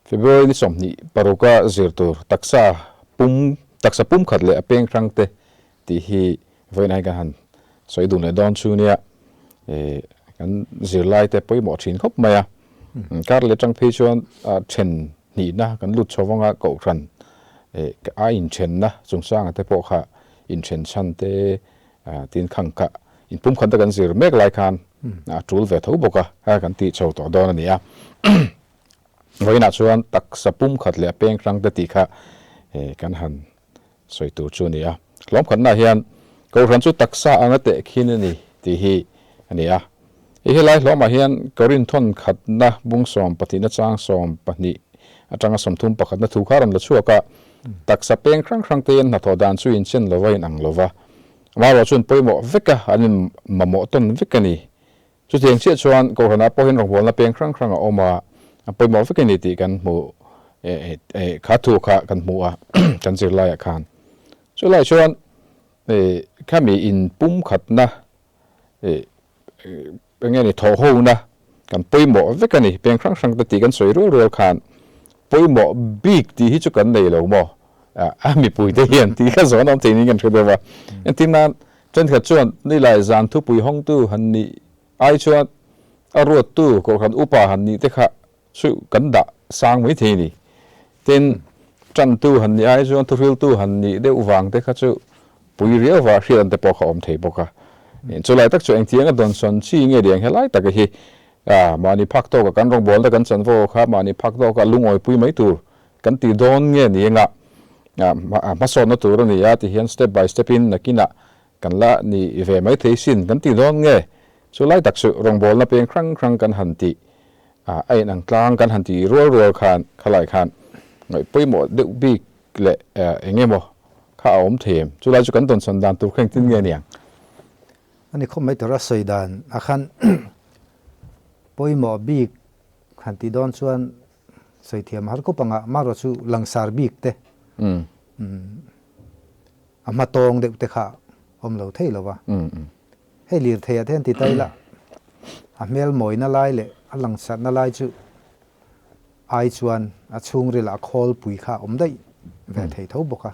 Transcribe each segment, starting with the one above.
February ni 26 a zir tur taksa pum taksa pum khat leh a peng hrang te tih hi vawiin ah hian kan han sawi dun leh dawn chu nia eh kan zirlai te pawimawh thin khawp mai a kar leh atang phei chuan a then hnihna kan lut chho vang a kohhran eh a inthenna chungchanga te pawh kha inthen chhan te tin khang kha inpumkhat te kan zir mek lai khan a tul ve tho bawk a kan tih chho tawh dawn a ni a. Vawiinah chuan taksa pumkhat leh a peng hrang te tih kha kan han sawi tur chu a ni a. Hlawmkhatnaah hian Kohhran chu taksa anga teh khin a ni tih hi a ni a. Hei helai hlawmah hian Korinthawn khatna bung sawm pahnihna chang sawm pahnih atanga sawmthum pakhatna thu kha a rawn la chhuak a. Taksa peng hrang hrang te hian hnathawh dan chu inchen lova inang lova, amaherawh chuan pawimawh veka an inmamawh tawn vek a ni. Chutiang chiah chuan Kohhranah pawh hian rawngbawlna peng hrang hrang a awm a, a pawimawh vek a ni tih kan hmu kha thu kha kan hmu a kan zirlaiah khan. Chulaiah chuan khami inpumkhatna eng nge ni thawhhona kan pawimawh vek a ni peng hrang hrang te tih kan sawi rual rual khan pawimawh bik tih hi chu kan nei lo maw a mipuite hian tih kha zawn awm thei niin kan hre deuh a. Engtin nan Thenkhat chuan nilai zan thupui hawngtu han nih ai chuan a ruattu Kohhran upa han nih te kha chu kan dah sang mai thei a ni. Tin, tantu han nih ai chuan thuhriltu han nih deuh vang te kha chu pui riauva hriat an te pawh kha awm thei bawk a. Chulai tak chu engtianga dawnsawn chi nge liang helai taka hi mahni phak tawka kan rawngbawlna kan chanvo kha mahni phak tawka lungawipui mai tur Kan ti dawn nge ni anga hmasawnna tur a ni a ti hian step by step in nakinah kan la ni ve mai thei sin kan ti dawn nge chu lai tak chu rawngbawlna peng hrang hrang kan han tih a inang tlang kan han ti rual rual khan khalai khan ngaih pawimawh deuh bik leh eng emaw kha a awm thei em chu lai chu kan dawnsawn dan tur kha engtin nge niang. A ni khawp mai tur a sawi dan ah khan pawimawh bik han tih dawn chuan Sawi thiam har khawp anga marawh chu langsar bik te a hma tawng deuh te kha awm lo thei lo va. Hei lirthei ah te hian ti ta ila a hmel mawina lai leh a langsarna lai chu ai chuan a chhungril ah khawlpui kha a awm daih ve thei tho bawk a.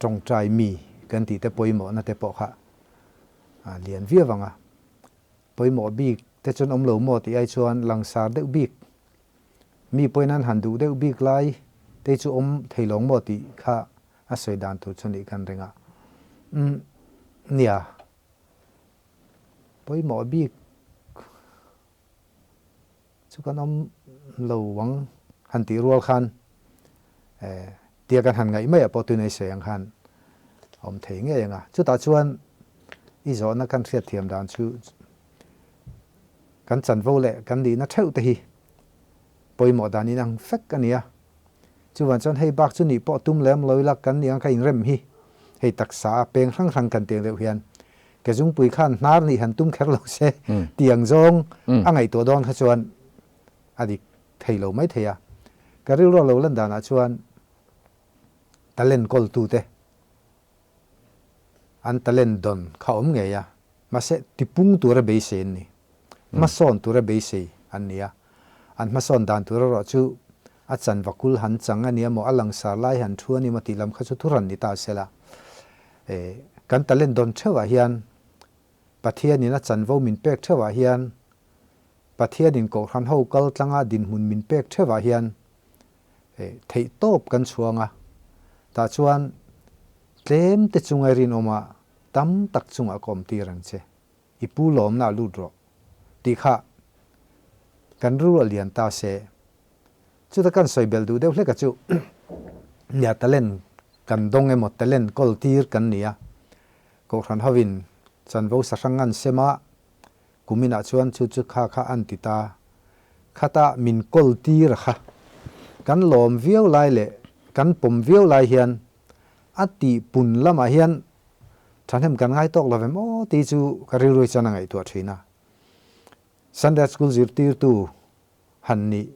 Tawngtai mi kan tih te pawimawhna te pawh kha a lian viau ang a. Pawimawh bik te chuan awm lo maw tih ai chuan langsar deuh bik Mi pawhin an han duh deuh bik lai te chu awm thei lawng maw tih kha a sawi dan tur chu nih kan ring a. Umm nia, pawimawh bik chu kan awm lo ang han tih rual khan eh tia kan han ngaih mai ah pawh tunei sawi ang khan a awm thei ngei ang a. Chutah chuan i zawhna kan hriatthiam dan chu Kan chanvo leh kan nihna theuh te hi pawimawh dan in ang fek a ni a. Chuvang chuan hei bak chu nih pawh tum lem lo ila kan nih ang kha inrem hi hei taksa a peng hrang hrang kan tiang deuh hian ke zungpui khan hnar nih han tum kher lo se tiang zawng a ngaihtuah dawn kha chuan a dik thei lo mai thei a. Ka rilru a lo lan danah chuan talent kawltute An talent dawn kha awm ngei a, mahse tipung tura beisei an ni. Hmasawn tura beisei an ni a. An hmasawn dan tur erawh chu a chanva kul han chang a ni emaw, a langsar lai han thu a ni emaw tih lam kha chu thuran ni ta se la. Kan talent dawn theuhah hian Pathianin a chanvo min pek theuhah hian, Pathianin Kohhran ho kal tlanga dinhmun min pek theuhah hian theih tawp kan chhuang a, tah chuan tlem te chunga rinawma tam tak chungah ka awm tir ang che, i pu lawmna a lut rawh tih kha kan rilru a lian ta se. Chuta kan sawi belh duh deuh hlek a chu nia talent kan dawng emaw talent kawl tir kan ni a, Kohhran hovin chanvo sahrang an sem a, Kuminah chuan chu chu kha kha an ti ta. Khata min kawl tir a kha. Kan lawm viau lai leh kan pawm viau lai hian a tih pun lamah hian thahnem kan ngai tawk lo vem aw tih chu ka rilru hi chuan a ngaihtuah thin a. Sunday School zirtirtu han nih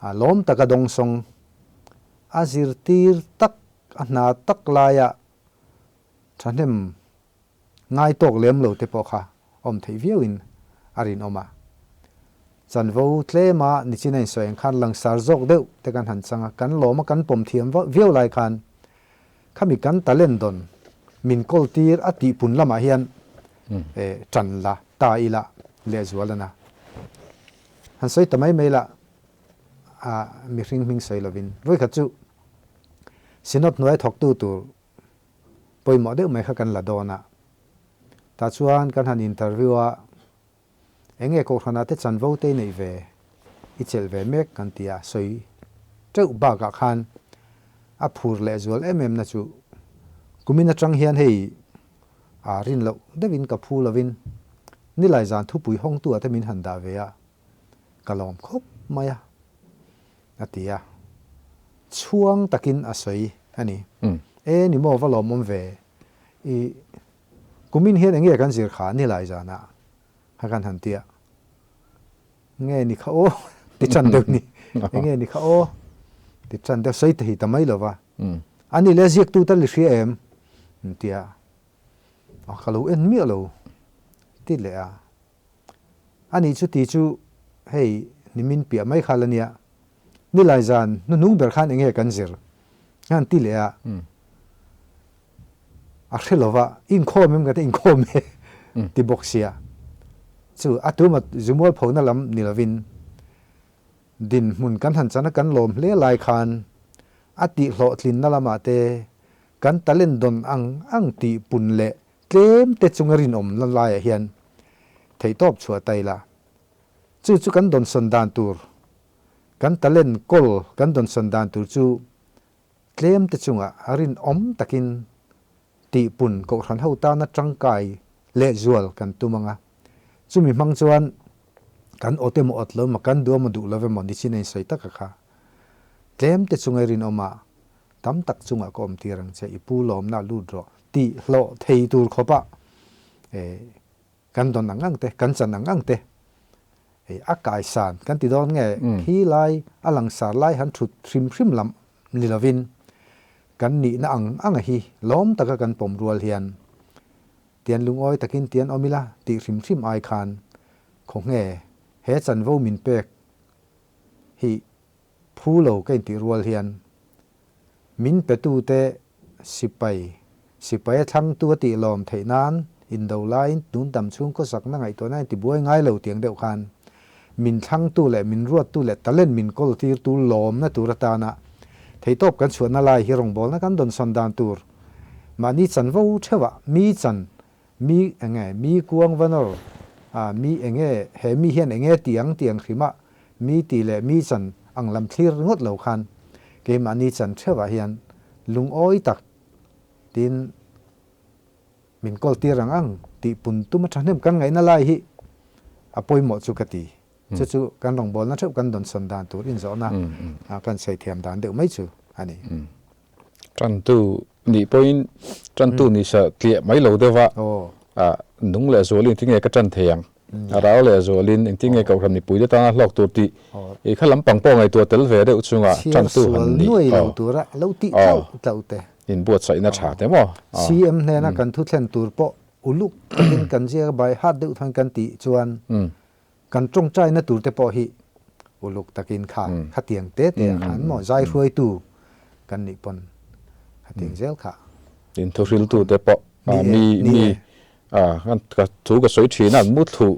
a lawm taka dawngsawng a zirtir tak a hna tak laia thahnem Ngai tawk lem lo te pawh kha awm theih viau in a rinawm a. Chanvo tlema nichin a insawi ang khan langsar zawk deuh te kan han chang a, kan lawm a kan pawm thiam viau lai khan khami kan talent dawn min kawl tir a tihpun lamah hian tan la ta ila lehzual a na. Han sawi ta mai mai la a mihring hming sawi lovin vawikhat chu Synod hnuai thawktu tur pawimawh deuh mai kha kan la dawn a, tah chuan kan han interview a. Enge Kohhranah te chanvo te i neih ve, i chelh ve mek kan ti a, sawi teuh bakah khan a phur leh zual em em na chu kumin atang hian hei a rin loh deuhin ka phu lovin nilai zan thupui hawngtu ah te min han dah ve a, ka lawm khawp mai a, a ti a, chhuang takin a sawi a ni. E ni maw va lawmawm ve i Kumin hian enge kan zir kha nilai zanah a kan han tia nge ni kha aw ti tan deuh ni enge ni kha aw ti tan deuh sawi thei ta mai lova ani le ziaktu tal i hria em tia a ka lo en miah lo ti leh a ani chu ti chu hei nimin piah mai kha la nia nilai zan hnuhnung ber khan enge kan zir han ti leh a. A hre lova, inkhawm em ka ti, inkhawm e ti bawk sia. Chu a tuma zumual phona lam ni lovin dinhmun kan han chana kan lawm hle lai khan a tih hlawhtlinna lamah te kan talent dawn ang ang tih pun leh tlem te chunga rinawmna laiah hian theihtawp chhuah ta ila. Chu chu kan dawnsawn dan tur, kan talent kawl kan dawnsawn dan tur chu Tlem te chungah a rinawm takin tihpun Kohhran ho tana tangkai lehzual kan tum ang a. Chumi hmang chuan kan awt emaw awt lo emaw, kan duh emaw duh lo emaw nichin a insawi tak a kha. Tlem te chunga i rinawm a, tam tak chungah ka awm tir ang che, i pu lawmna lut rawh tih hlawh thei tur khawpah Kan dawn ang ang te, kan chan ang ang te, hei a kaisan kan ti dawn nge khi lai a langsar lai han thut hrim hrim lam ni lovin kan nihna ang ang a hi lawm taka kan pawm rual hian tian lungawi takin tian awm ila tih hrim hrim ai khan khaw nge he chanvo min pek hi phu lo ka intih rual hian Min petute sipai, sipai a thlangtu a tih lawm theih nan indo laiin tun tam chhung khawsakna ngaihtuahna in tibuai ngai lo tiang deuh khan min thlangtu leh min ruattu leh talent min kawl tirtu lawmna tur atana theihtawp kan chhuahna lai hi rawngbawlna kan dawnsawn dan tur mahni chanvo theuhah mi chan mi enge mi kuang va nawr a mi enge he mi hian enge tiang tiang hrimah Mi tih leh mi chan ang lam thlir ringawt lo khan keimahni chan theuhah hian lungawi tak tiin min kawl tir ang ang tih pun tum a thahnem kan ngaihna lai hi a pawimawh chu ka ti. Chu chu kan rawngbawlna theuh kan dawnsawn dan tur inzawhna kan sawi thiam dan deuh mai chu a ni. Tantu nih pawhin tantu ni sa tliah mai lo deuh a, nung leh zualin engtin nge ka tan thei ang, a rau leh zualin engtin nge kohhran mipui te tana hlawk tur tih i kha lampang pawh ngaihtuah tel ve deuh chunga tantu han nih inbuatsaihna tha te maw. CM hnena kan thu thlen tur pawh uluk takin kan ziak a, by heart deuh thawn kan tih chuan Kan tawngtaina tur te pawh hi uluk takin kha khatiang te te ah khan maw zai hruaitu kan nih pawn khatiang zel kha. In thuhriltu te pawh mi mi ka thu ka sawi thin a an mu thlu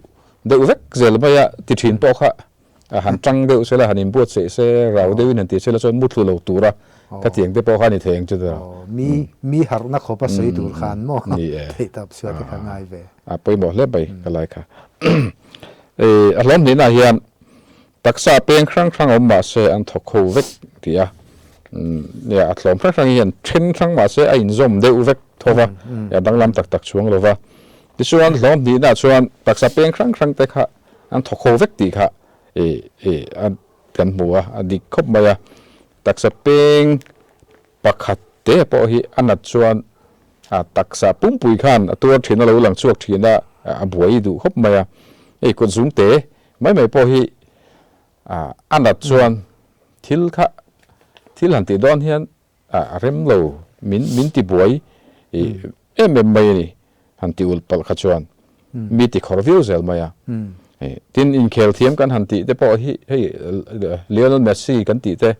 deuh vek zel mai a ti thin pawh kha han tang deuh sela han inbuatsaih se rau deuhin han ti sela chuan mu thlu lo tura khatiang te pawh kha a ni thei ang chu tiraw. Mi mi harhna khawpa sawi tur khan maw theih tawp chhuah te kha ngai ve. A pawimawh hle mai ka lai kha. A hlawm hnihna hian taksa peng hrang hrang awm mah se an thawk ho vek tih a, nia a tlawm hrang hrang hian then hrang mah se a inzawm deuh vek tho va, a danglam tak tak chuang lo va. Tichuan hlawm hnihna chuan taksa peng hrang hrang te kha an thawk ho vek tih kha kan hmu a, a dik khawp mai a. Taksa peng pakhat te pawh hi a nat chuan a taksa pumpui khan a tuar thin a lo lang chhuak thin a, a buai duh khawp mai a. Hei kut zung te mai mai pawh hi a nat chuan thil kha thil han tih dawn hian a rem lo min min ti buai em em mai a ni han ti ulh palh kha chuan mi ti khawr viau zel mai a. Tin, inkhel thiam kan han tih te pawh hi hei Lionel Messi kan tih te,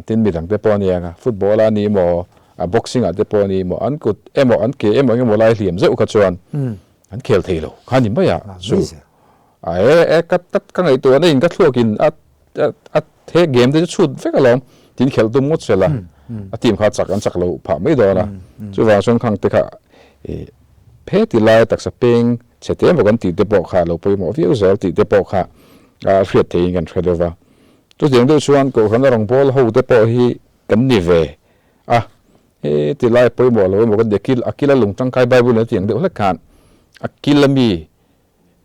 tin midang te pawh a nia nga, football a ni emaw, boxing ah te pawh a ni emaw, an kut emaw an ke emaw engemaw lai hliam zeuh kha chuan an khel thei lo kha ni mai a chu. A e e ka ka ngaihtuahna in ka thluak in a a he game te chu chhut vek alawm tin khelh tum ngawt sela a team kha chak an chak lo phah mai dawn a chuvang chuan khang te kha i phe ti lai taksa peng chhe te emaw kan tih te pawh kha lo pawimawh viau zel tih te pawh kha a hriat theihin kan hre deuh va chutiang deuh chuan kohhran a rawngbâwl ho te pawh hi kan ni ve a he ti lai pawimawh lo emaw kan ti a kil a kila lung tangkai bible in a tih ang deuh hlek khan a kila mi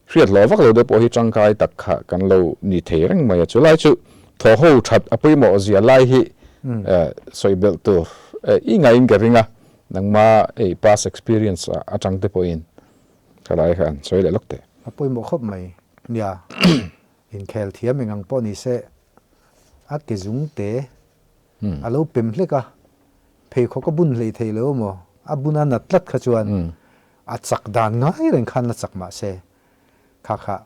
Hriat hlawh vak lo deuh pawh hi tangkai tak kha kan lo ni thei reng mai a, chu lai chu thaw ho that a pawimawh zia lai hi sawi belh tur i ngaiin ka ring a, nangma ei past experience atang te pawhin ka lai kha an sawi leh lawk teh. A pawimawh khawp mai nia, inkhel thiam eng ang pawh ni se a ke zung te a lo pem hlek a, pheikhawk a bun hlei thei lo emaw a bun a nat tlat kha chuan A chak dan ngai reng khan la chak mah se, kha kha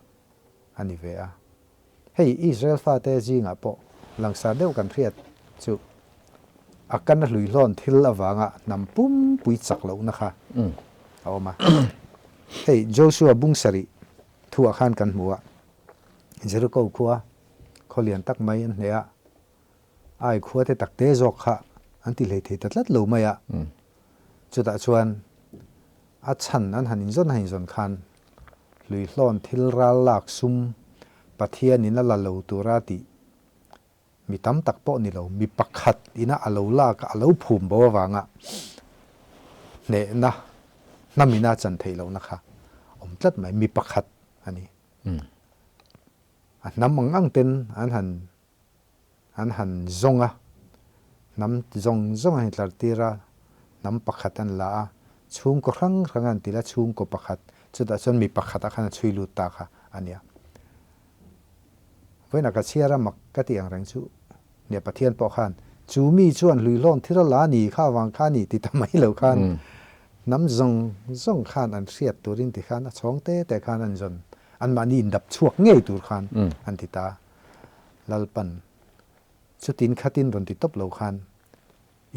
a ni ve a. Hei Israel fate zingah pawh langsar deuh kan hriat chu a kan a hluihlawn thil avanga hnam pumpui chak lohna kha a awm a. Hei Joshua bung sarih thuah khan kan hmu a, Jericho khua khaw lian tak mai an hneh a, Ai khua te tak te zawk kha an ti hlei thei ta tlat lo mai a. Chutah chuan a chhan an han inzawn han inzawn khan hluihlawn thil ral lak sum Pathianin a la lo tura tih mi tam tak pawh ni lo, mi pakhat ina a lo lak a, a lo phum bo avanga hnehna hnamina chan theih lohna kha awm tlat mai, mi pakhat a ni. A hnam ang ang ten an han An han zawng a, hnam zawng zawng an intlar tir a, hnam pakhat an la a, chhungkaw hrang hrang an ti la, chhungkaw pakhat, chutah chuan mi pakhatah khan a chhui lut ta kha a nia. Vawiinah ka chhiar a, mak ka tih ang reng chu nia Pathian pawh khan chu mi chuan hluihlawn thil a la ni kha avang kha a ni ti ta mai lo khan hnam zawng zawng khan an hriat turin ti khan a chhawng te te khan an zawn anmahni indap chhuak ngei tur khan an ti ta. Lalpan chutin khatin rawn ti tawp lo khan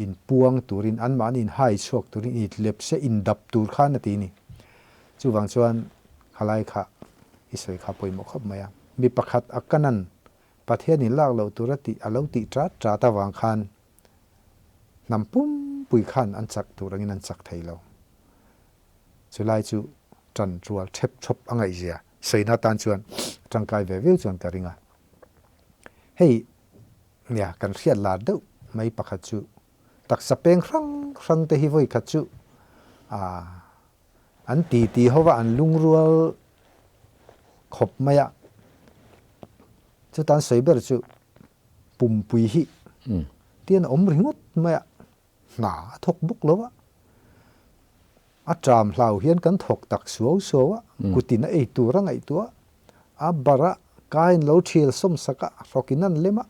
in puang turin anmahni in hai chhuak turin in tlep se in dap tur khan a ti ni. Chuvang chuan khalai kha i sawi kha pawimawh khawp mai a. Mi pakhat a kanan Pathian in lak loh tur a tih a lo tih tat tat avang khan hnam pumpui khan an chak tur angin an chak thei lo. Chulai chu tan rual thep thawp a ngaihzia sawina atan chuan tangkai ve viau chuan ka ring a. Hei nia kan hriat lar deuh mai pakhat chu taksa peng hrang hrang te hi vawi khat chu ah an ti ti ho va an lungrual khawp mai a. Chutan sawi ber chu pumpui hi tian a awm ringawt mai a. Hna a thawk bawk lo a, a ṭam hlau hian kan thawk tak suau suau a, kutin a ei tur a ngaihtuah a, a barh a, kain lo ṭhial sawm sak a, hrawkin an lem a,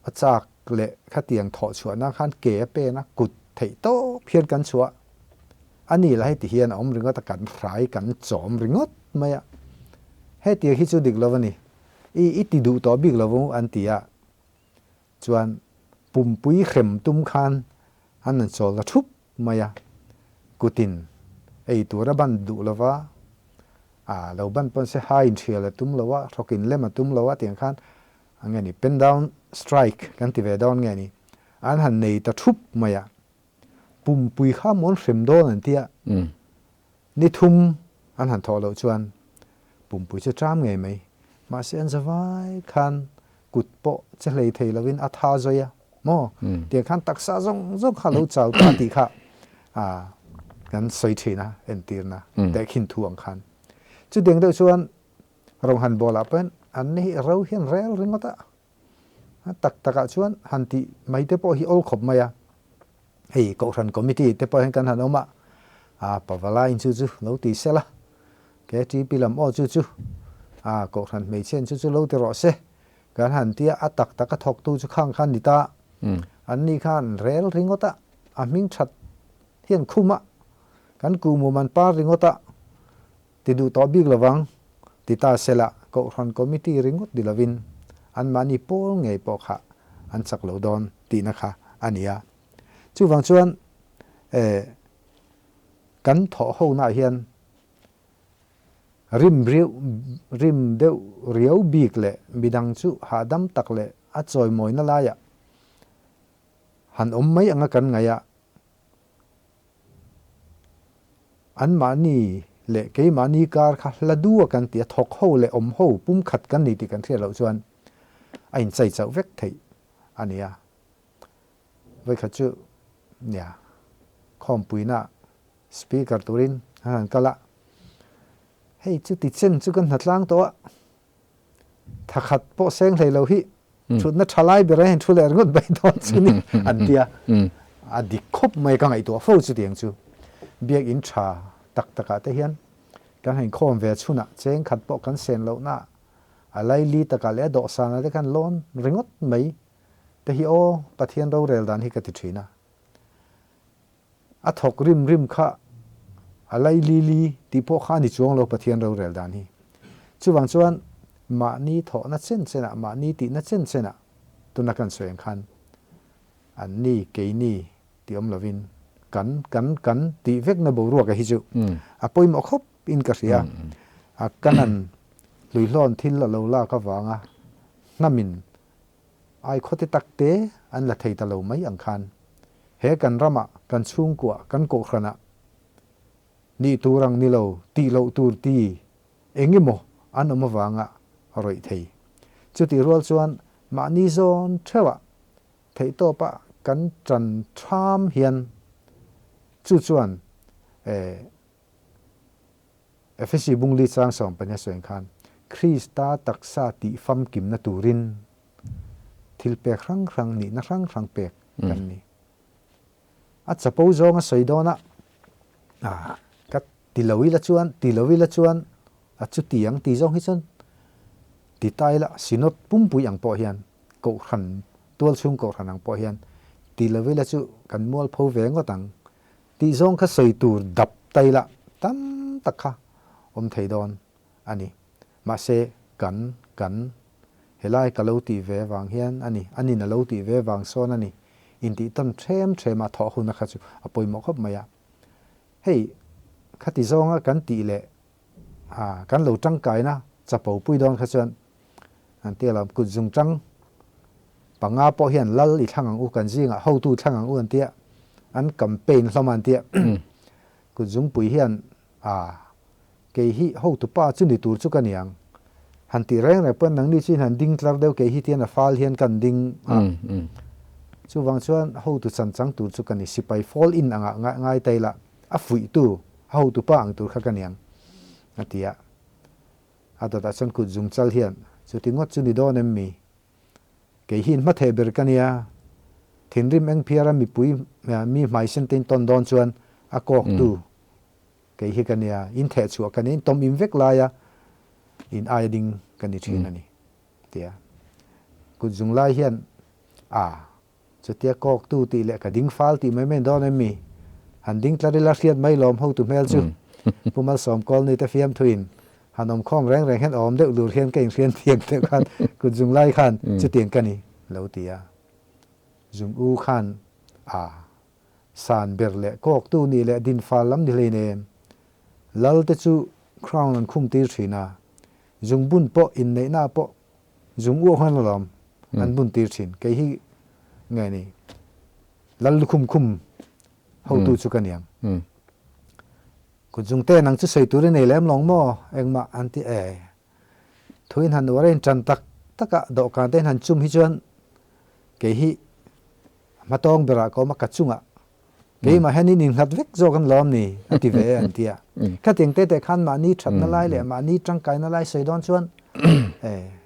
a chak leh khatiang thawh chhuahna khan ke a pen a, kut theih tawp hian kan chhuah a ni la heti hian a awm ringawt a, kan hrai kan chawm ringawt mai a, hetiang hi chu dik lo a ni, i i ti duh tawh bik lo an ti a. Chuan pumpui hrem tum khan an han chawl ta thup mai a, kutin ei tur a ban duh lo va, a lo ban pawn se hai inhrial a tum lo a, hrawk inlem a tum lo a tiang khan a nge ni pen down strike kan ti ve dawn nge ni, an han nei ta thup mai a, pumpui kha mawn hrem dawn an ti a, ni thum an han thawh loh chuan pumpui chu ṭam ngei mai, mahse an zavai khan kut pawh che hlei thei lovin a tha zawi a maw? Tiang khan taksa zawng zawng kha lo chau ta tih kha kan sawi thin a, entirna tehkhin thu ang khan. Chutiang deuh chuan Rawnghan bawlah pawhin an ni hi ro hian rel ringawt a, tak takah chuan han tih mai te pawh hi awl khawp mai a, hei Kohhran Committee te pawh hian kan han awm a, a Pavalai in chu chu lo ti sela, KTP lam aw chu chu, a Kohhran hmeichhia in chu chu lo ti rawh se, kan han tia a tak taka thawktu chu khang khan ni ta, an ni khan rel ringawt a, a hming that hian khum a, kan kuhmum an par ringawt a, ti duh tawh bik lovang. Ti ta sela, Kohhran Committee ringawt ni lovin anmahni pawl ngei pawh kha an chak lo dawn tihna kha a ni a. Chuvang chuan eh kan thawh honaah hian rim riuh rim deuh riau bik leh midang chu hahdam tak leh a chawimawina laiah han awm mai anga kan ngaih a, Anmahni leh keimahni kar kha hla du a kan ti a, thawk ho leh awm ho pumkhat kan ni tih kan hriat loh chuan a inchai chauh vek theih a ni a. Vawikhat chu nia khawmpuina speaker turin an han kal a, hei chuti chen chu kan hnatlang tawh a, Thakhat pawh seng hlei lo hi thutna tha lai ber a heng thu leh ringawt mai dawn chu ni an tia. A dik khawp mai ka ngaihtuah fo chutiang chu. Biakinn tha tak takah te hian kan han inkhawm ve chhunah cheng khat pawh kan sen lohna a laili takah leh a dawhsanah te khan lawn ringawt mai te hi aw Pathian rorel dan hi ka ti thin a. A thawk rim rim kha a lai li li tih pawh kha a ni chuang lo Pathian rorel dan hi. Chuvang chuan mahni thawhna chen chenah, mahni tihna chen chenah tuna kan sawi ang khan an ni, keini tih awm lovin kan, kan, kan tih vekna boruaka hi chu a pawimawh khawp in ka hria. A kanan hluihlawn thil a lo lak avanga hnamin Ai khawte takte an la thei ta lo mai ang khan he kan ramah, kan chhungkuah, kan kohhranah nih tur ang ni lo, tih loh tur ti eng emaw an awm avanga rawih thei. Chutih rual chuan mahni zawn theuhah theihtawpa kan tan tham hian chu chuan eh Efesi bungli chang sawmpahnih a sawi khan, Krista taksa tih famkimna turin thil pek hrang hrang, nihna hrang hrang pek kan ni. A chapo zawng a sawi dawn a, ah, ka ti lo ila chuan, ti lo ila chuan, a chuti ang ti zawng hi chuan ti ta ila, Synod pumpui ang pawh hian, Kohhran, tualchhung Kohhran ang pawh hian ti lo ila chu kan mualpho ve ngawt ang. Tih zawng kha sawi tur dap ta ila tam tak kha awm thei dawn a ni. Mahse kan, kan, helai ka lo tih ve vang hian a ni, a nin a lo tih ve vang sawn a ni, intih tawn ṭhem ṭhem a thawh huna kha chu a pawimawh khawp mai a. Hei, khati zawnga kan tih leh a kan lo tangkaina chapo pui dawn kha chuan an ti alawm, kut zung tang panga pawh hian lal i thlang ang u, kan zingah hotu thlang ang u an tia, an campaign hlawm a an tia. Kut zungpui hian a kei hi hotu pa chu ni tur chu ka ni ang, han tih reng reng pawn nangni chu in han ding tlar deuh kei hi tian a fal hian kan ding a, chuvang chuan hotu chan chang tur chu ka ni, sipai fall in angah ngai ta ila. A fuihtu, a hotupa ang tur kha ka niang, a ti a. A dawtah chuan kut zung chal hian, Chuti ngawt chu ni dawn em mi? Kei hi in hmatheh ber ka nia. Thinrim eng phiara mipui mi hmaisen te in tawn dawn chuan a kawktu kei hi ka nia. In theh chhuah ka nia, in tawm im vek laia in aia ding ka ni thin a ni, a ti a. Kut zung lai hian, A. Chutia kawktu tih leh ka ding fal tih mai mai dawn em mi? Han ding tlar ila hriat mai lawm hotu hmel chu. Pu Malsawm Kawlni te fiamthuin han awm khawm reng reng hian awm deuh dur hian ka inhrian thiam deuh khan kut zung lai khan chutiang ka ni lo ti a. Zung u khan a san ber leh kawktu nih leh din fal lam ni hleinem. Lal te chu crown an khum tir thin a. Zungbun pawh inneihna pawh Zung uah huan alawm an bun tir thin. Kei hi nge ni Lal lukhum khum hotu chu ka niang. Kut zung te nang chu sawi tur i nei lem lawng maw engmah an ti e. Thuin han uar a in tan tak tak a dawhkan te in han chum hi chuan kei hi hmatawng berah ka awm a ka chungah Keimah hian in innghat vek zawk an lawm ni? a ti ve e an ti a. Khatiang te teh khan mahni thatna lai leh mahni tangkaina lai sawi dawn chuan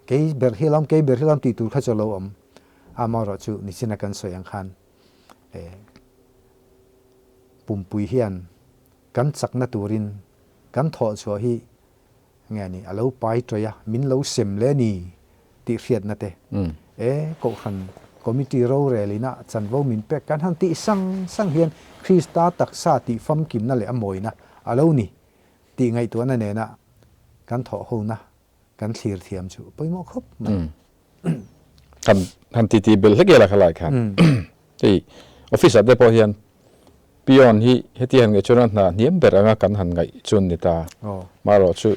kei ber hi lawm, kei ber hi lawm tih tur kha chu a lo awm. Amaherawhchu nichina kan sawi ang khan pumpui hian kan chakna turin kan thawh chhuah hi Nge ni, a lo pai tawih a, min lo sem le ni tih hriatna te. E, Kohhran Committee rorel ina chanvo min pek kan han tih sang sang hian Krista taksa tih famkimna leh a mawina a lo ni tih ngaihtuahna nena Kan thawh hona kan thlir thiam chu pawimawh khawp mai. Han han titi bel hlek ila khalai khan. Hei office ah te pawh hian peon hi heti han ngaih chuan a hna hniam ber anga kan han ngaih chuan ni ta. Marawh chu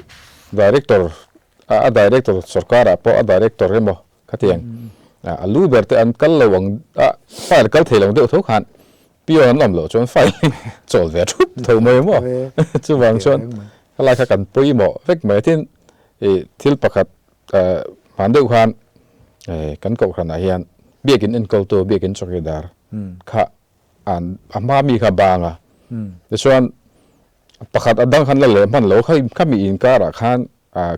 director a director sorkar ah pawh a director emaw khatiang a lu ber te an kal lo ang a file kal thei lo deuh tho khan Pion an awm loh chuan file hi chawl ve thup tho mai maw? Chuvang chuan helai kha kan pawimawh vek mai a. Tin, ih thil pakhat hman deuh khan kan kohhranah hian biakin enkawltu, biakin chawkidar kha an a hma mi kha bang a. Tichuan pakhat a dang khan la leh hman lo kha khami inkarah khan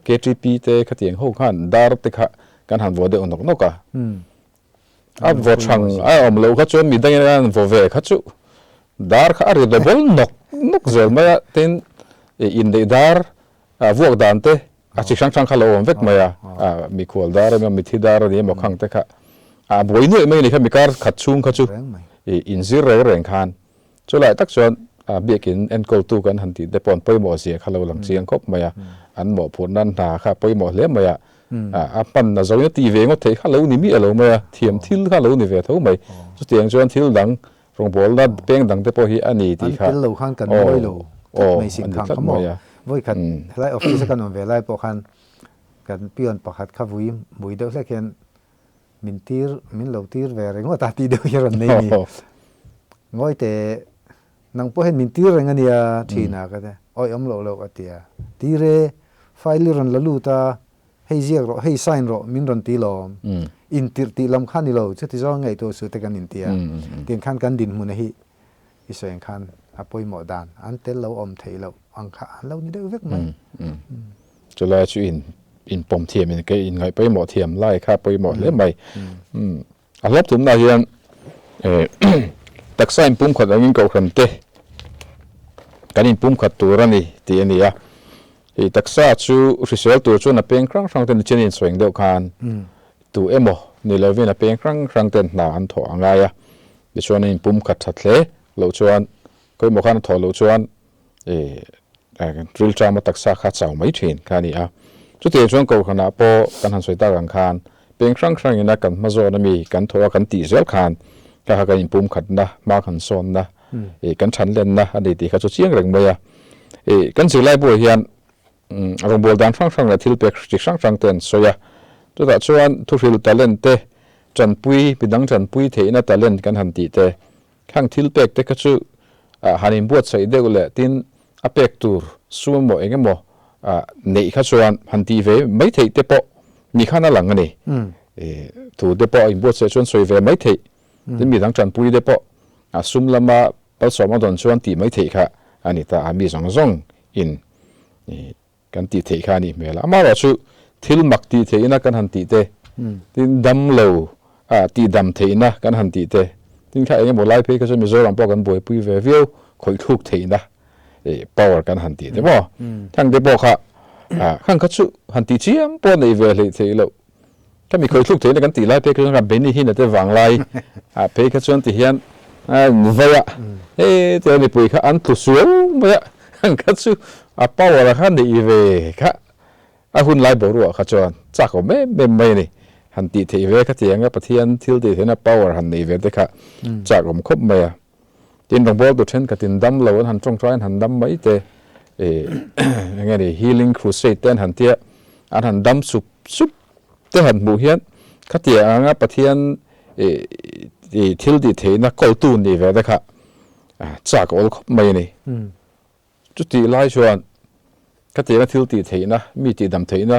KTP te khatiang ho khan dar te kha kan han vuah deuh nawk nawk a. A vaw thang a awm loh kha chuan midangin an vaw ve kha chu dar kha a ri double nawk nawk zel mai a, tin inneih dar vuak dan te a chi hrang hrang kha lo awm vek mai a, mikhual dar emaw mithi dar a ni emaw khang te kha a buai nuaih mai a ni kha mikar khat chhung kha chu inzir reng reng khan Chulai tak chuan biakin enkawltu kan han tih te pawh an pawimawh zia kha lo lang chiang khawp mai a, an mawhphurh nan hna kha pawimawh hle mai a, a hman a zoin a tih ve ngawt theih kha lo ni miah lo mai a, thiam thil kha lo ni ve tho mai. Chutiang chuan thil dang rawngbawlna peng dang te pawh hi a ni tih kha An tel lo khan kan mawi lo tlat mai sin khang kha maw? Vawikhat helai office a kan awm ve lai pawh khan kan peon pakhat kha vui mui deuh hlek hian Min tir, min lo tir ve ringawt a tih deuh hi a rawn nei ni. Ngawi teh, nang pawh hian min tir reng a nia thin a ka ti. Awi awm loh loh a ti a. Tir e, file i rawn la lut a, hei ziak rawh, hei sign rawh min rawn ti lawm. Intirh tih lam kha ni lo, chuti zawng ngaihtuah suh te kan inti a. Tiang khan kan dinhmun a hi i sawi ang khan a pawimawh dan an tel lo awm theih loh ang kha an lo ni deuh vek mai. Chulai chu in inpawm thiam in ke inngaih pawimawh thiam lai kha pawimawh hle mai. A hlawp tumna hian taksa inpumkhat angin kohhran te kan inpumkhat tur a ni tih a ni a. Hei taksa chu hrisel tur chuan a peng hrang hrang ten chen insawi ang deuh khan tu emaw ni lovin a peng hrang hrang ten hna an thawh a ngai a. Tichuan a inpumkhat that hle loh chuan kawimawh khan a thawh loh chuan Rilṭama taksa kha chau mai ṭhin kha a ni a. Chutiang chuan Kohhranah pawh kan han sawi tak ang khan peng hrang hrangin a kan hma zawn ami kan thaw a kan tih zel khan kha kha kan inpumkhatna, hma kan sawnna, kan ṭhanlenna a ni tih kha chu chiang reng mai a. Kan zirlaibuah hian rawngbâwl dan hrang hrang leh thil pek chi hrang hrang te an sawi a. Chutah chuan thuhril talent te, ṭanpui, midang ṭanpui theihna talent kan han tih te, Khang thil pek te kha chu han inbuatsaih deuh leh tin a pek tur sum emaw eng emaw neih kha chuan han tih ve mai theih te pawh ni khan a lang a ni. Thu te pawh inbuatsaih chuan sawi ve mai theih tin midang tanpui te pawh sum lama palsawm a dawn chuan tih mai theih kha a ni ta a, mi zawng zawng in Kan tih theih kha a nih hmel a. Amaherawhchu thil mak tih theihna kan han tih te, tin dam lo ah tih dam theihna kan han tih te, tin kha engemaw lai phei kha chuan Mizoram pawh kan buaipui ve viau khawih thluk theihna ih power kan han tih te maw? Khang te pawh kha ah khang kha chu han tih chiam pawh neih ve hleih theih loh. Kha mi khawih thluk theihna kan tih lai phei kha chuan kha Benny Hinn-a te vang lai ah phei kha chuan ti hian a vai a, he tia mipui kha an tlu sual mai a, khang kha chu a power a kha neih ve kha a hun lai boruah kha chuan chak awm em em mai a ni. Han tih theih ve kha tiang a Pathian thil tih theihna power han neih ve te kha chak awm khawp mai a. Tin rawngbawl tu thenkhatin dam lo an han tawngtai an han dam mai te ih eng nge ni healing crusade te an han tia an han dam sup sup te han hmuh hian khatiang anga Pathian ih ih thil tih theihna kawltu nih ve te kha chak a awl khawp mai a ni. Chutih lai chuan khatianga thil tih theihna, mi tih dam theihna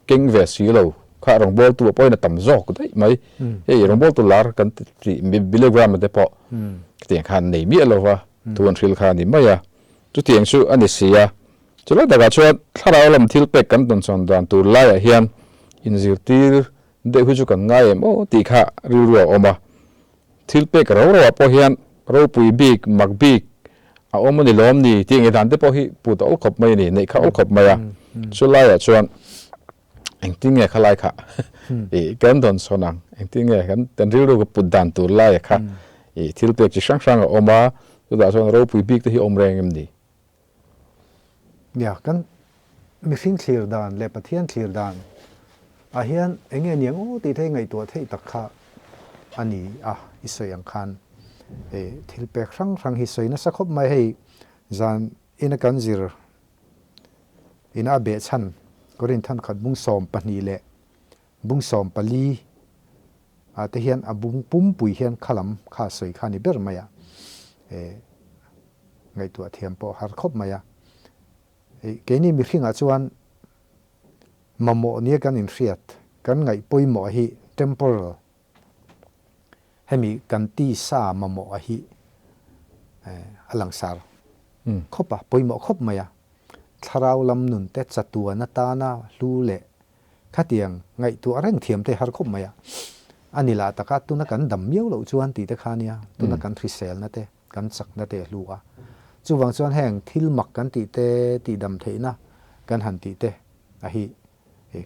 keng ve si lo kha rawngbawltu a pawhin a tam zawk daih mai. Hei rawngbawltu lar kan tih Billy Graham te pawh khatiang khan nei miah lo va, thu an hril kha a ni mai a. Chutiang chu a ni si a. Chulai takah chuan thlarau lam thil pek kan tawnchhawn dan tur laiah hian inzirtir deuh hi chu kan ngai em aw tih kha rilru a awm a. Thil pek ro ro ah pawh hian ropui bik, mak bik a awm a ni lawm ni tih ngei dan te pawh hi put a awl khawp mai a ni, neih kha awl khawp mai a. Chu laiah chuan engtin nge khalai kha ih kan dawn sawn ang, engtin nge kan kan rilru ka put dan tur laia kha ih thil pek chi hrang hrang a awm a, chutah chuan ropui bik te hi awm reng em ni? Nia, kan. Mihring thlir dan leh Pathian thlir dan ah hian eng nge niang aw tih te hi ngaihtuah theih tak kha a ni a, i sawi ang khan thil pek hrang hrang hi sawi nasa khawp mai hei zan ina kan zir ina a behchhan Korinth khat bung 12 leh bung 14 ah te hian a bung pumpui hian khalam kha sawi kha ni ber mai a, ngaihtuah thiam pawh har khawp mai a. Keini mihringah chuan mamawh nia kan inhriat, kan ngaih pawimawh hi temporal, hemi kan tisa mamawh hi a langsar khawp a, pawimawh khawp mai a. Thlarau lam nun te chatuan atana hlu leh khatiang ngaihtuah reng thiam te har khawp mai a. A ni lah taka tuna kan dam miau loh chuan tih te kha nia, tuna kan hriselna te. Kan chakna te a hlu a. Chuvang chuan heng thil mak kan tih te, tihdam theihna kan han tih te a hi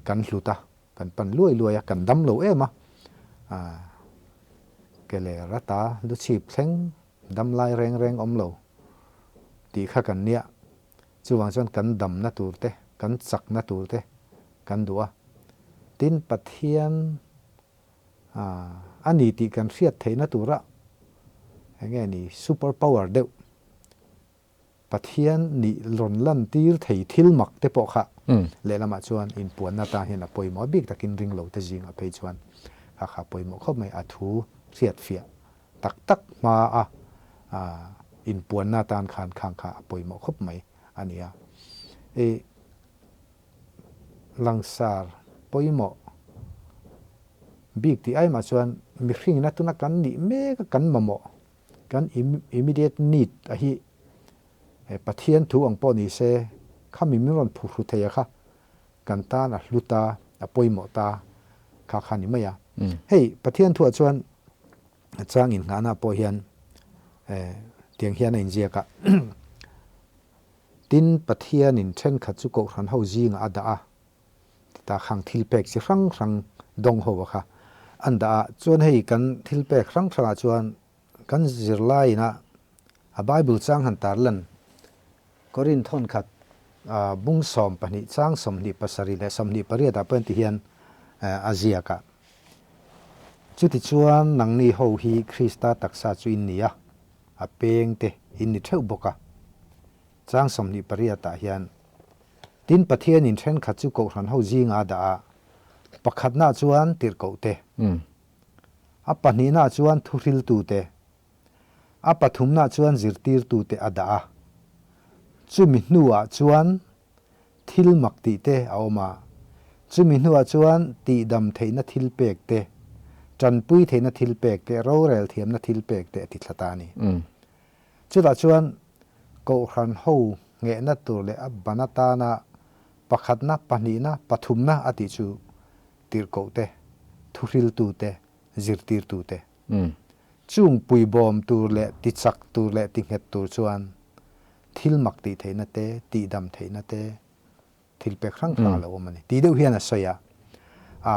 kan hlut a, kan pan luai luai a, kan dam lo em a. Ke leh rata lu chhip thleng dam lai reng reng awm lo tih kha kan nia. Chuvang chuan kan damna tur te, kan chakna tur te kan duh a. Tin, Pathian A ni tih kan hriat theihna tura eng nge ni super power deuh Pathian nih rawn lan tir thei thil mak te pawh kha lehlamah chuan inpuanna atan hian a pawimawh bik takin ring lo te zingah phei chuan kha kha pawimawh khawp mai a thu hriat fiah tak tak hma a inpuanna atan khan khang kha a pawimawh khawp mai a ni a. Langsar pawimawh bik tih aimah chuan mihringina tuna kan nih mek a kan mamawh, kan immediate need a hi Pathian thu ang pawh ni se khami min rawn phuhru thei a kha kan tan a hlu ta, a pawimawh ta kha kha ni mai a. Hei Pathian thuah chuan a chang inngahna pawh hian tiang hian a inziak a. Tin, Pathianin thenkhat chu Kohhran ho zingah a dah a, tita khang thilpek chi hrang hrang dawng ho a kha an dah a. Chuan hei kan thilpek hrang hrangah chuan kan zirlaiin a Bible chang han tarlan Korinth thawnkhat bung 12 chang 27 leh 28 ah pawh ti hian a ziak a. Chutichuan nangni ho hi Krista taksa chu in ni a. A peng te in ni theuh bawk a. Chang 28 ah hian, Tin Pathianin thenkhat chu Kohhran ho zinga a dah a, pakhatna chuan tirhkoh te, a pahnihna chuan thuhriltu te, a pathumna chuan zirtirtu te a dah a. Chumi hnuah chuan thil mak tih te a awm a, chumi hnuah chuan tihdam theihna thil pek te, tanpui theihna thil pek te, rorel thiamna thil pek te a ti thla ta a ni. Chutah chuan Kohhran ho nghehna tur leh a ban atana pakhatna, pahnihna, pathumna a tih chu tirhkoh te, thuhriltu te, zirtirtu te. Chung puibawm tur leh tichak tur leh tinghet tur chuan thil mak tih theihna te, tihdam theihna te, thil pek hrang hrang a lo awm a ni. Tih deuh hian a sawi a, a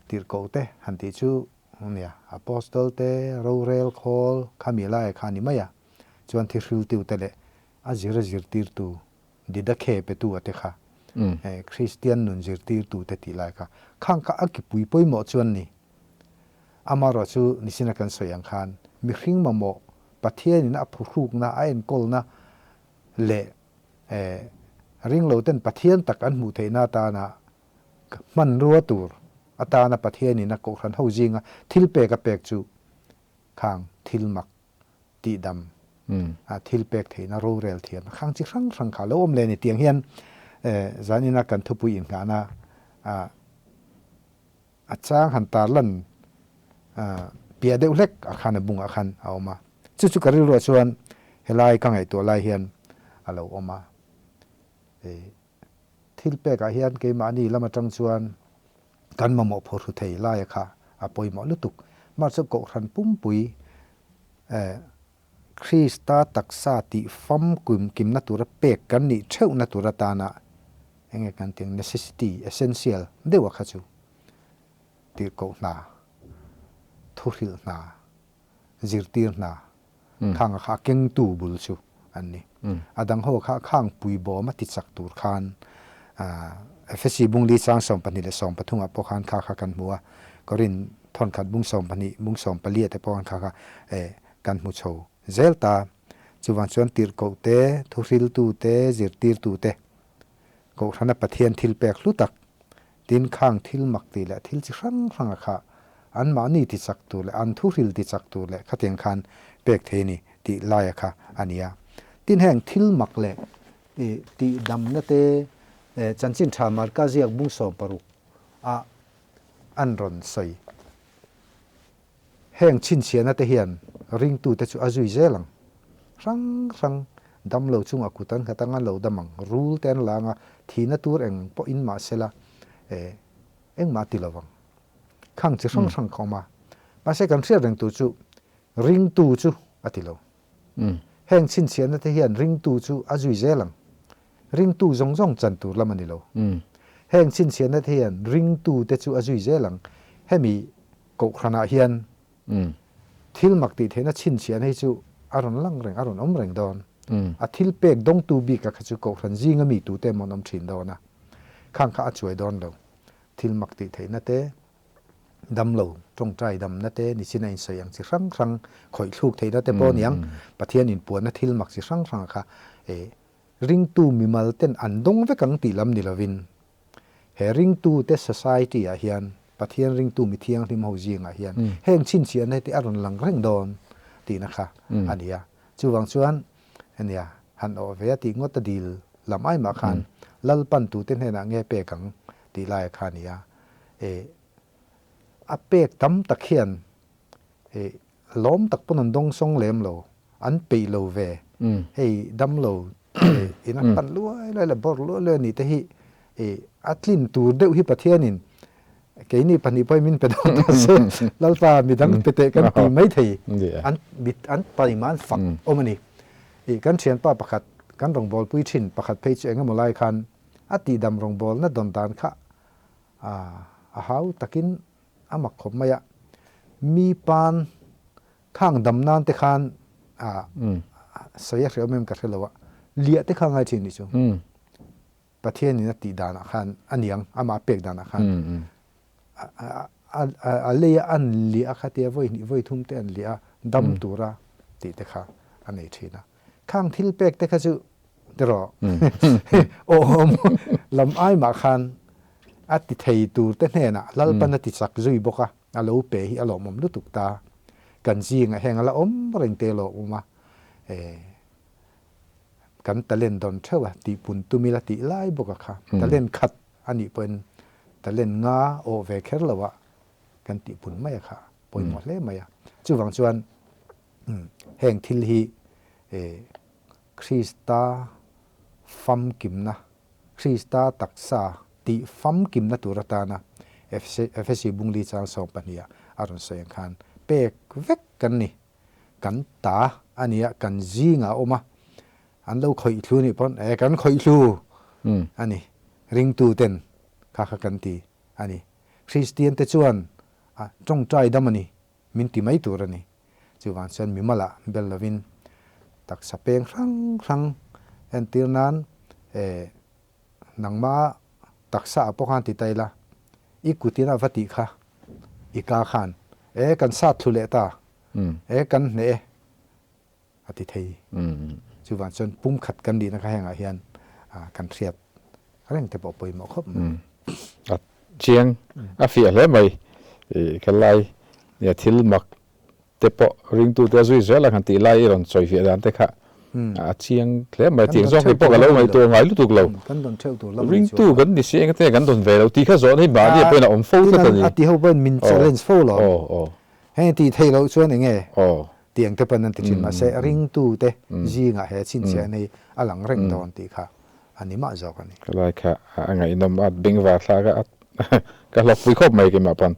tirhkoh te han tih chu nia, Apostle te, rorel khawl khami laia kha a ni mai a, chuan thihriltu te leh a zira zirtirtu, didakhe petu a te kha, Kristian nun zirtirtu te tih lai kha, khang kha a kipui pawimawh chuan ni. Amaherawh chu nichina kan sawi ang khan mihring mamawh Pathianin a phuhrukna, a enkawlna leh ringloten Pathian tak an hmuh theihna atana hmanrua tur atana Pathianin a Kohhran ho zinga thil pek a pek chu khang thil mak tihdam a thil pek theihna rorel thiamna khang chi hrang hrang kha lo awm leh a ni. Tiang hian zanina kan thupui inngahna A chang han tarlan piah deuh hlek a khan a bungah khan a awm a. Chu chu ka rilruah chuan helai ka ngaihtuah lai hian a lo awm a. Thil pekah hian keimahni lam atang chuan kan mamawh phawrhru thei laia kha a pawimawh lutuk. Mahse Kohhran pumpui Krista taksa tih famkim kimna tura pek kan nih theuhna tur atana eng nge kan tih ang necessity, essential, deuh a kha chu tirhkoh hna, thuhrilh hna, zirtir hna khang a kha a kengtu bul chu an ni. A dang ho kha khang puibawm a tichak tur khan. Efesi bung li chang 12 leh 13 ah pawh khan kha kha kan hmu a, Korin thawnkhat bung 12 bung 14 te pawh khan kha kha kan hmu chho zel ta. Chuvang chuan tirhkoh te, thuhriltu te, zirtirtu te Kohhrana Pathian thil pek hlu tak, tin khang thil mak tih leh thil chi hrang hranga kha anmahni ti chak tur leh an thuhril ti chak tur leh khatiang khan pek thei a ni tih laia kha a ni a. Tin heng thil mak leh tih damna te chanchin tha Marka ziak bung 16 a an rawn sawi. Heng chhinchhiahna te hian ringtute chu a zui zel ang. Hrang hrang damlo chungah kut an nghat anga lo dam ang, rul te an la anga thihna tur eng pawh in mah sela eh engmah a ti lo vang. Khang chi hrang hrang kha awm a. Mahse kan hriat reng tur chu ringtu chu a ti lo. Heng chhinchhiahna te hian ringtu chu a zui zel ang. Ringtu zawng zawng chan tur lam a ni lo. Heng chhinchhiahna te hian ringtu te chu a zui zel ang. Hemi Kohhranah hian thil mak tih theihna chhinchhiahna hi chu a rawn lang reng, a rawn awm reng dawn. A thil pek dawngtu bika kha chu Kohhran zinga mi tute emaw an awm thin dawn a, khang kha a chuai dawn lo. Thil mak tih theihna te, damlo tawngtai damna te, nichin a insawi ang chi hrang hrang, khawih thluk theihna te pawh aniang, Pathian inpuanna thil mak chi hrang hrang kha ringtu mimal ten an dawng vek ang tih lam ni lovin, He ringtute society ah hian Pathian ringtu mi thianghlim ho zingah hian heng chhinchhiahna hi te a rawn lang reng dawn tihna kha a ni a. Chuvang chuan ania han awh ve a tih ngawt a dil lam ai mah khan Lalpan tute hnenah nge pek ang tih laia kha a ni a. E a pek tam tak hian e lawm tak pawn an dawng sawng lem lo, an peih lo ve, hei dam lo in a pan luai luai leh bawrh luai luai a nih te hi a tlin tur deuh hi Pathianin keini pahnih pawhin min pe dawn ta se Lalpa midang pe teh kan ti mai thei an an paima an fak awm a ni. Kan thianpa pakhat kan rawngbawlpui thin pakhat phei chu engemaw lai khan a tihdam rawngbawlna dawn dan kha a hau takin A mak khawp mai a, mi pan khang dam nan te khan a sawi a hre awm em ka hre lo a, liah te kha ngai thin nih chu. Pathian in a tih dan ah khan a niang, amah a pek dan ah khan a lei a an liah a kha tia vawi hnih vawi thum te an liah a dam tura tih te kha a nei thin a. Khang thil pek te kha chu tiraw awm lam ai mah khan a ti thei tur te hnenah Lalpan a ti chak zui bawk a, a lo pe hi a lawmawm lutuk ta. Kan zingah heng a la awm reng te lawmawm a, kan talent dawn theuh a tihpun tum ila tih lai bawk a kha. Talent khat a nih pawhin talent nga awh ve kher lo a kan tihpun mai a kha pawimawh hle mai a. Chuvang chuan Heng thil hi Krista famkimna, Krista taksa tih famkimna tur atana Efesi bungli chang 12 ah a rawn sawi ang khan pek vek kan ni. Kan ta a nia, kan zingah a awm a, an lo khawih thlu nih pawn e kan khawih thlu a ni, ringtu ten kha kha kan ti a ni. Kristian te chuan a tawngtai dam a ni. Min ti mai tur a ni. Chuvang chuan mimalah bel lovin taksa peng hrang hrang entir nan eh nangma taksa ah pawh khan ti ta ila, i kutin a va tih kha i ka khan eh kan sat thlu leh ta, eh kan hneh e a ti thei. Chuvang chuan pumkhat kan nihna kha hengah hian kan hriat reng te pawh pawimawh khawp mai. A chiang a fiah hle mai. Ka lai nia thil mak te pawh ringtute a zui zel a han tih lai i rawn sawi fiah dan te kha a chiang hle mai. Tiang zawk hi pawh ka lo ngaihtuah ngai lutuk lo. Ringtu kan ni si engate kan dawn ve lo tih kha zawhna hi mahni pawhin a awm fo tlat a ni. A ti ho pawhin min challenge fo lo. Heng tih theih loh chuan enge tiang te pawn an ti thin mahse ringtute zingah he chhinchhiahna hi a lang reng dawn tih kha a ni mah zawk a ni. Ka lai kha a ngaihnawm a bengvar thlak a ka hlawkpui khawp mai keimah pawn.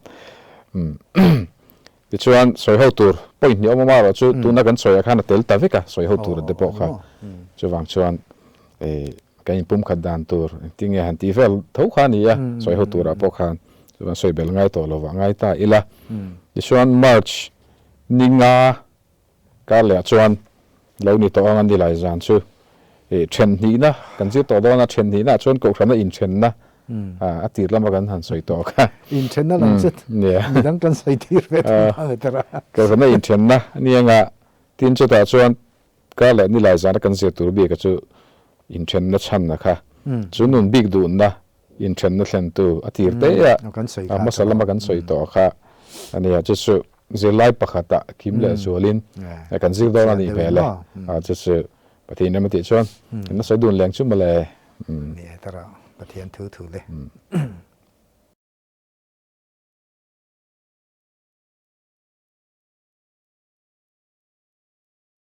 Tichuan sawi ho tur point hnih awm awm erawh chu tuna kan sawiah khan a tel ta vek a sawi ho tur te pawh kha chuvang chuan kan inpumkhat dan tur engtin nge han tih vel tho kha a ni a sawi ho turah pawh khan chuan sawi bel ngai tawh lovah ngai ta ila. Tichuan March Ni nga kar leh ah chuan lo ni tawh ang a ni lai zan chu. Then hnihna kan zir tawh dawn a, then hnihna ah chuan kohhrana inthenna a tir lama kan han sawi tawh kha. Inthenna lam chu midang kan sawi tir ve thung ang e tara. Kohhrana inthenna a ni anga, tin chutah chuan kar leh nilai zana kan zir tur bik a chu inthenna chhanna kha chu nun bik duhna inthenna thlentu a tir te a, a hmasa lama kan sawi tawh kha a nia, chu chu zirlai pakhatah kim leh zualin kan zir dawn a nih hmel e, chu chu Pathian ram a tih chuan kan la sawi dun leng chu mawle. Ni e tara Pathian thu thu le.